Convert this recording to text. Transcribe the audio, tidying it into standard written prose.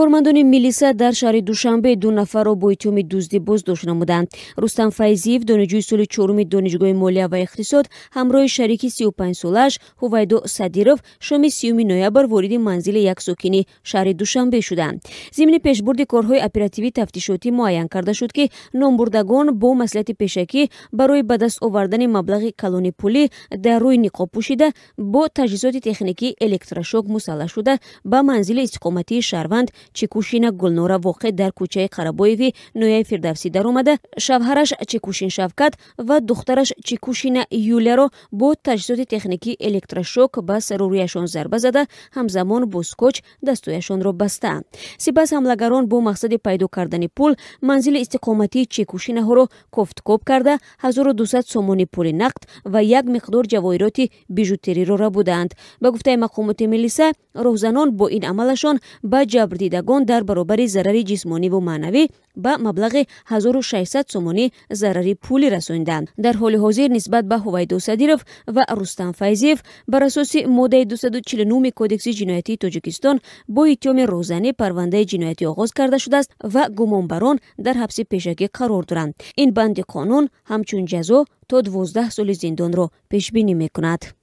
Кормандони милиса дар шаҳри Душанбе ду нафарро бо иттиҳоми дуздӣ боздошт намуданд. Рустам Файзиев, донишҷӯи соли чоруми Донишгоҳи молия ва иқтисод, ҳамроҳи шарики 35-солааш Ҳувайдо Садиров шоми 30 ноябр вориди манзили як сокини шаҳри Душанбе шуданд. Зимни пешбурди корҳои оперативӣ тафтишотӣ муайян карда шуд, ки номбурдагон бо маслиҳати пешакӣ барои ба даст овардани маблағи калони пулӣ дар рӯи ниқоб пӯшида, бо таҷҳизоти техникии электрошок мусаллаҳ шуда, ба манзили истиқоматии шаҳрванд Чекушина Гулнора, воқеъ дар кӯчаи Қарабоеви ноҳияи Фирдавсӣ даромада, шавҳараш Чекушин Шавкат ва духтараш Чекушина Юлияро бо таҷҳизоти техникии электрошок ба сару рӯяшон зарба зада, ҳамзамон бо скотч дастҳояшонро бастаанд. Сипас ҳамлагарон бо мақсади пайдо кардани пул манзили истиқоматии Чекушинаҳоро кофткоб карда, 1200 сомони пули нақд ва як миқдор ҷавоҳироти бижутериро рабудаанд. Ба гуфтаи мақомоти милиса, роҳзанон бо ин амалашон ба ҷабрдидагон дар баробари зарари ҷисмониву маънавӣ ба маблағи 1600 сомонӣ зарари пулӣ расонидаанд. Дар ҳоли ҳозир нисбат ба Ҳувайдо Садиров ва Рустам Файзиев бар асоси моддаи 249 Кодекси ҷиноятии Тоҷикистон бо иттиҳоми роҳзанӣ парвандаи ҷиноятӣ оғоз карда шудааст ва гумонбарон дар ҳабси пешакӣ қарор доранд. Ин банди қонун ҳамчун ҷазо то 12 соли зиндонро пешбинӣ мекунад.